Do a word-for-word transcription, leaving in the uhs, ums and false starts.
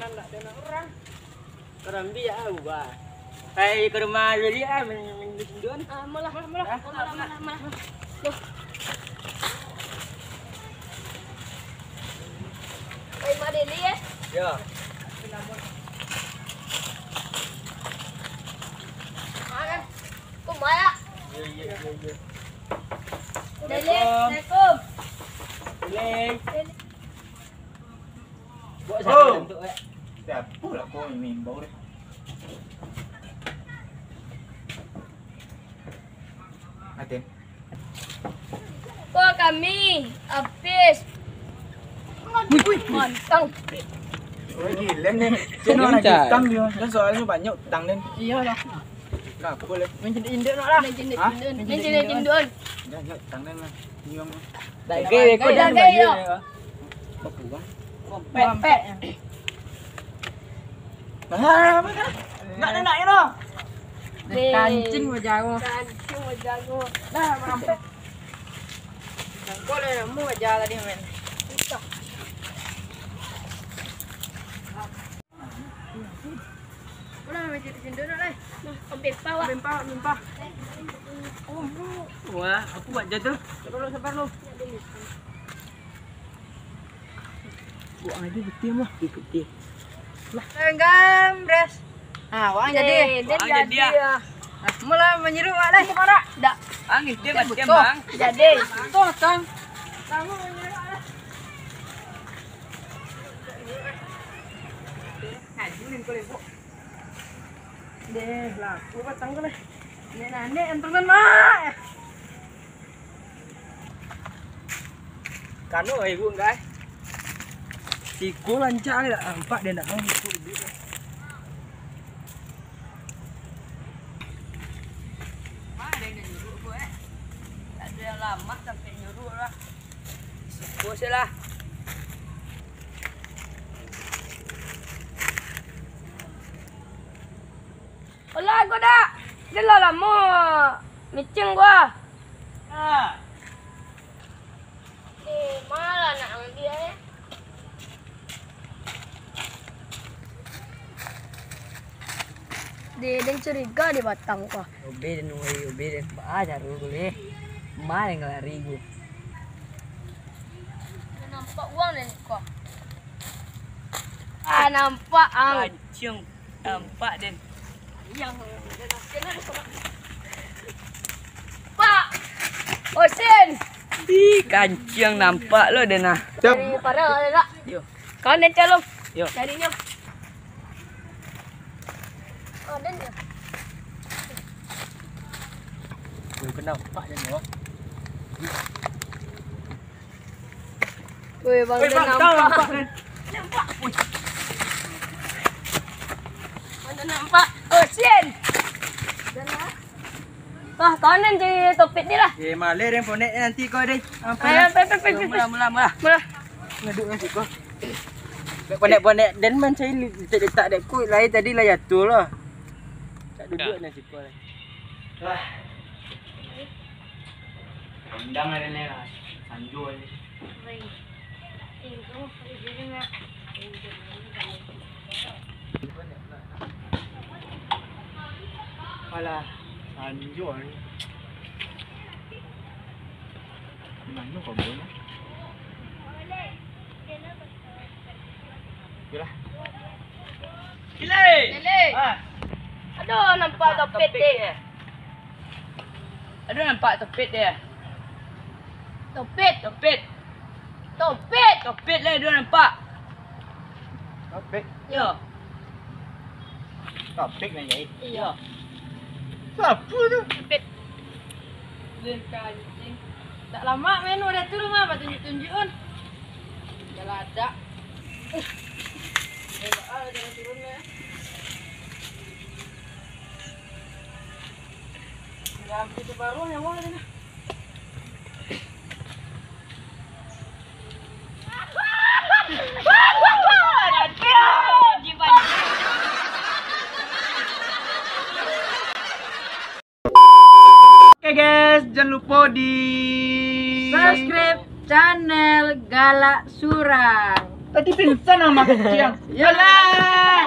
Ndak ado nak urang. Karambia ah, ubah. Pai ka rumah Lili ah, men-, men-, men-, men-, Ah, malah, malah, malah, malah, malah. Loh. Pai rumah Lili, eh? Yo. Ah, kan. Kok banyak? Yo, yo, yo, yo. Lili, Assalamualaikum. Lili. Buat Oh. Satu bentuk, eh. Siapa lah kau ini, bau deh. Atin. Kok kami habis. Wih, wih, wih. Mantang. Oh, gila nih. Cuma lagi utang dia. Dan soalnya banyak utang, Den. Iya lah. Lah, apa lah? Main cendek-cendek nak lah. Main cendek-cendek. Hah? Main cendek-cendek. Banyak utang, Den, lah. Nyuang. Dah, dah, dah, dah, dah. Bapuang. Pek, pek. Ah, apa kan? Nak, nak, nak, nak. Deh. Kancing bajago. Kancing bajago. Dah, merampok. Jangkau lah, namu aja tadi, men. Susah. Ulah, main cendek-cendek nak, lai. Nah, ambil pau, ah. Ambil pau, ambil pau. Wah, aku buat jatuh. Sabar lu, sabar lu. Buang aja peti mah, peti. Lah. Genggam, bres. Ah, wang jadi. Eh, dia Wang jadi, jadi, ah. Ah, mula menyeru, Wak, lah. Mana? Dak. Angin dia Dia macam, betul. Bang. Jadi. Betul, Kang. Kamu menyeru, Wak, lah. Ngajuin kau, Lebo. Deh, laku batang ko lah. Nenek-nenek antungan, Mak. Kano, eh, Bu, engkai. Siko rancak lah, nampak dia nak, eh, siko duduak. Mak, ada yang nyuruh, Bu, eh. Tak ada yang lama sampai nyuruh lah. Siko se lah. Olah ko dak? Dah lah lamo micing gua. Ah. Eh, malah nak ang dia, eh. Deh, den curiga di batang ko. Obe den, oi, obe den. Baa caro ko leh. Ma den lari ko. Nampak uang den ko. Ah, nampak ang. Kancing. Nampak, Den. Pak! Osin! Ih, kancing nampak lo, Den, ah. Siap. Cari parah, Den, nak. Yo. Kawan, Den, calon. Yo. Cari nyo. Oh, Den, yo. Yo, kenapa, Den, yo? Woi, Bang, Woi, Bang, nampak. Nampak, Den. Nampak. Wih. Bang, nampak. Oh, sian. Wah, kawan, Den, cari topik ni lah. Eh, maleh, Den, ponek nanti kau, Den. Sampai Ayo, lah. Sampai, sampai, sampai, Mula, sampai. Mula, mula. Mula. Ngaduk nasi kau. Ponek-ponek, Den, mancari letak-letak dek ku, lain tadi lah jatuh lah. Tak duduk nasi kau lah. Wah. Rendang ada ni lah. Sanjung ni. Alah, sanjung ni. Di mana kau buat? Yalah. Gile! Gile! Ha. Aduh, nampak topik dia. Aduh, nampak topik dia. Topik. Topik. Topik. Topik lah, aduh, nampak. Topik. Yo. Topik nak jadi. Yo. Siapa tu? Topik. Lin kancing. Tak lama main udah turun mah, tunjuk-tunjuk on. Galadak. Dah, ah, jangan turun lah. Dah hampir separuh nyawa dia ni. Oke guys, jangan lupa di subscribe channel Galak Surang. Tadi pingsan ama kecil. Yalah.